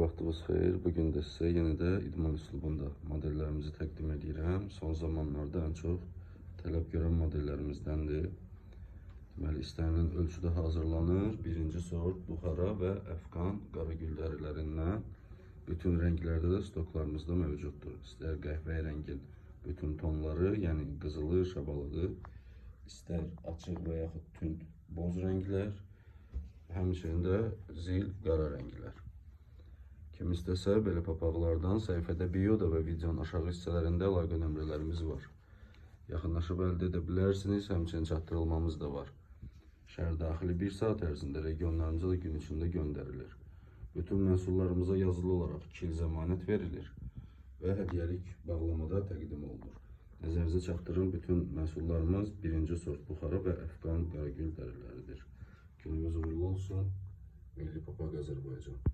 Vaxtınız xeyir. Bu gün də sizə yenə də idman üslubunda modellərimizi təqdim edirəm. Son zamanlarda ən çox tələb görən modellərimizdəndir. Deməli, istənilən ölçüdə hazırlanır. Birinci sort Buxara və Əfqan qaragül dərilərindən bütün rənglərdə də stoklarımızda mövcuddur. İstər qəhvəyi rəngin bütün tonları, yəni qızılı, şabalıdı, istər açıq və yaxud tünd boz rənglər, həmçinin də zil qara rənglər. Kim istəsə belə papaqlardan səhifədə bioda və videonun aşağı hissələrində əlaqə nömrələrimiz var. Yaxınlaşıb əldə edə bilərsiniz, həmçinin çatdırılmamız da var. Şəhər daxili 1 saat ərzində regionlarımıza da gün içində göndərilir. Bütün məhsullarımıza yazılı olaraq 2 il zəmanət verilir və hədiyyəlik bağlamada təqdim olunur. Nəzərinizə çatdırın, bütün məhsullarımız birinci sort Buxara və Əfqan qaragül dəriləridir. Gününüz uğurlu olsun. Milli Papaq Azərbaycan.